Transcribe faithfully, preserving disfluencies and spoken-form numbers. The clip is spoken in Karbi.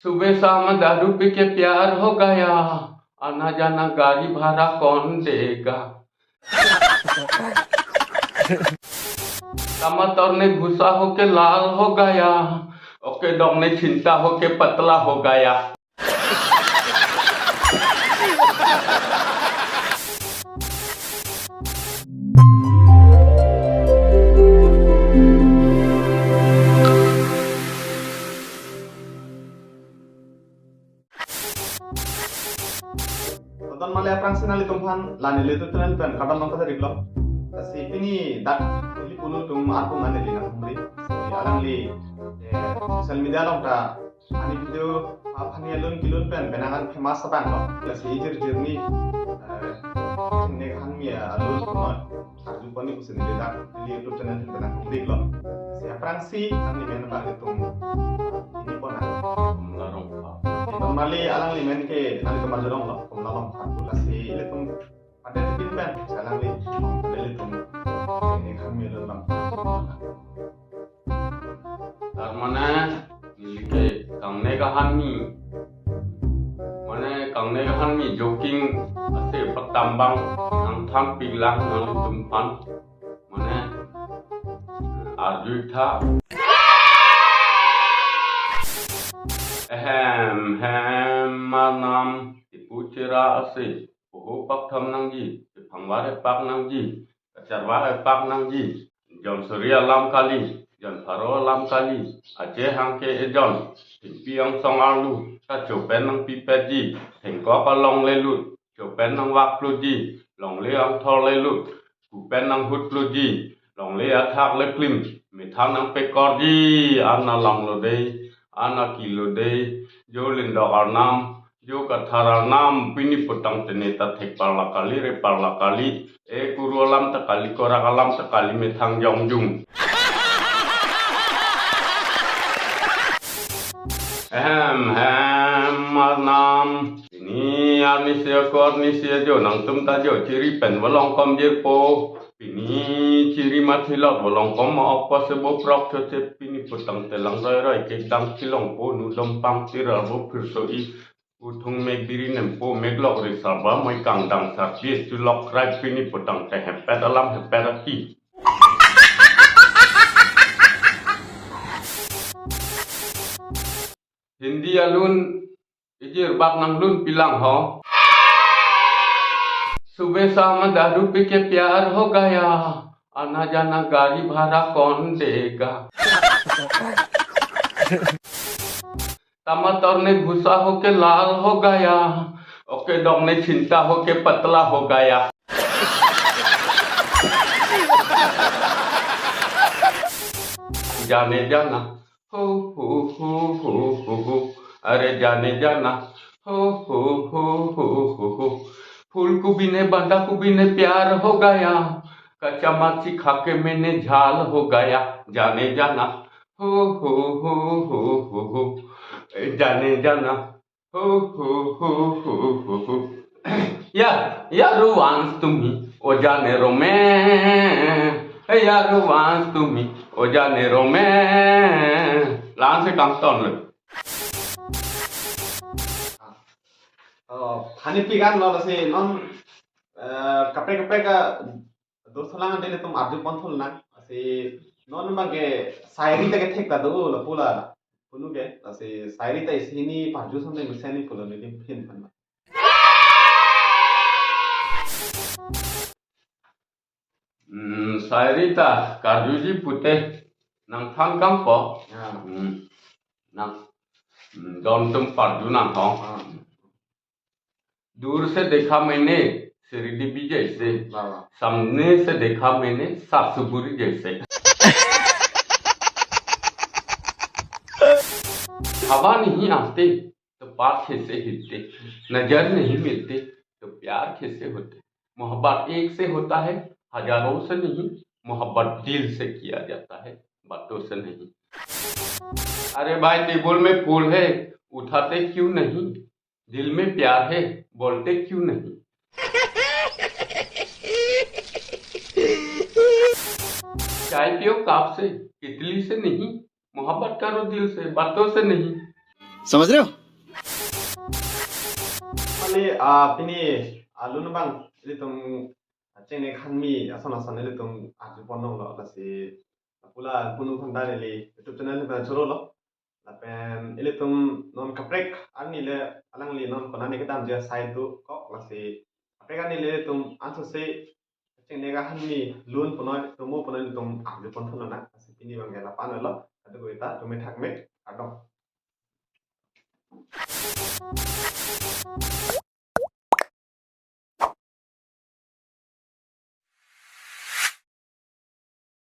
सुबह शाम दारू पी के प्यार हो गया, आना जाना गाड़ी भाड़ा कौन देगा? टमाटर ने गुस्सा होके लाल हो गया, ओके डॉग ने चिंता होके पतला हो गया। Tonton male aphrangsi nanglitumphan la neli YouTube channel pen kardom nangpachari iklo. Lasi pini dak neli punu atum arpung an neli nanghumri. Si alangli, eh, social media along ta ani video, ah, ani alun kelun pen penang an famous abang lo. Lasi ijir jirni, eh, ne khan mi alun kunon. Arju pon ni pusi neli dak neli YouTube channel pen penang humri iklo. Si aphrangsi ani men abang itum ini pon a. Komla Rongphar. Tonton male alangli men ke nanglitum arjulonglo, Komla Rongphar pu. Lasi ilitum pada pin pen alangli, ilitum ini khan mi alun abang. Tar mane, neli ke kangne kahan mi. Mane kangne kahan mi joking ase patambang nangthan piklang nanglitumphan. Mane arju ik tha. Ehem hem, arnam tipu chira ase. Poho pak tham nangji, kephangvar epak nangji, kacharvar epak nangji, jon suri alam kali, jon pharo alam kali, ache hangke ejon, thengpi angsong arlu, kacho pen nangpipetji, thengkok along lelut, cho pen nangvakplutji, longle angthor lelut, ku pen nanghutlutji, longle athak le klim, methang nangpekorji, an alam lo dei, an akilo dei, jo lindok arnam, jo kathar arnam, pini putang tene ta thek parla kali, re parla kali, e kuru alam ta kali, korak alam ta kali, methang jongjung. Ehem hem, arnam. Pini arnisi ako arnisi ajo nangtum ta jo chiri pen volong kom jirpo. Pini chiri mathilot volong kom ma okpo se bo prok choche pini putang telang roi roi kekdang chilongpo nu dompang tirar bo phirso i. Uthung mek biri nempo mek lok ri sarba moi kangdang sarpi chulok rai pini putang te hepet alam hepet aki. Hindi alun ijir bak nanglun pilang ho. सुबह शाम दारू पी के प्यार हो गया, आना जाना गाड़ी भाड़ा कौन देगा? टमाटर ने गुस्सा होके लाल हो गया, ओके डॉग ने चिंता होके पतला हो गया। जाने जाना, हो हो हो हो हो हो, अरे जाने जाना, हो हो हो हो हो हो। फूल गोभी ने बंधा गोभी ने प्यार हो गया, कच्चा मर्ची खा के मैंने झाल हो गया, जाने जाना, हो हो हो हो हो हो, ए जाने जाना, हो हो हो हो हो हो। या, या रोवांस तुम्ही, ओ जाने रो मैं, या रोवांस तुम्ही, ओ जाने रो मैं। Lang si kangton le. Oh, hani pigan lo si non, eh, kaprek kaprek ka Dost lang ante nelitum arju pon thul nang. Lasi non bang ke sairi ta kethek ta do lapu la. Punu ke, lasi sairi ta isi hini parju sampai mesen ni pulo nelitum phin phan. Hmm, sairi ta karjuji pute nangthan kangpo. Ya. Hmm. Nang, hmm, don tum parju nang hong. Ah. दूर से देखा मैंने शिरडी भी जैसे, वाह, वाह। सामने से देखा मैंने सासुगुरी जैसे। हवा नहीं आते तो पाँव कैसे हिलते, नजर नहीं मिलते तो प्यार कैसे होते। मोहब्बत एक से होता है, हजारों से नहीं, मोहब्बत दिल से किया जाता है, बातों से नहीं। अरे भाई, टेबल में फूल है, उठाते क्यों नहीं? दिल में प्यार है, बोलते क्यों नहीं? चाय पियो कप से, कितली से नहीं, मोहब्बत करो दिल से, बातों से नहीं। समझ रहे हो? Kali, ah, pini, ah, lun abang ilitum, ah, chinine kehangmi ason ason ilitum arjupon longlo, lasi pula punu khonda neli YouTube channel ni pernah choro lo. Lapen ilitum non kaprek arni le alangli non konane kedamji asai dokok, lasi kaprek arni le ilitum ansose chinine kehangmi lun punoi, tomo punoi ilitum arjupon thunona. Lasi pini abang ke la-an lo, kadokave ta tumethak me, kardom.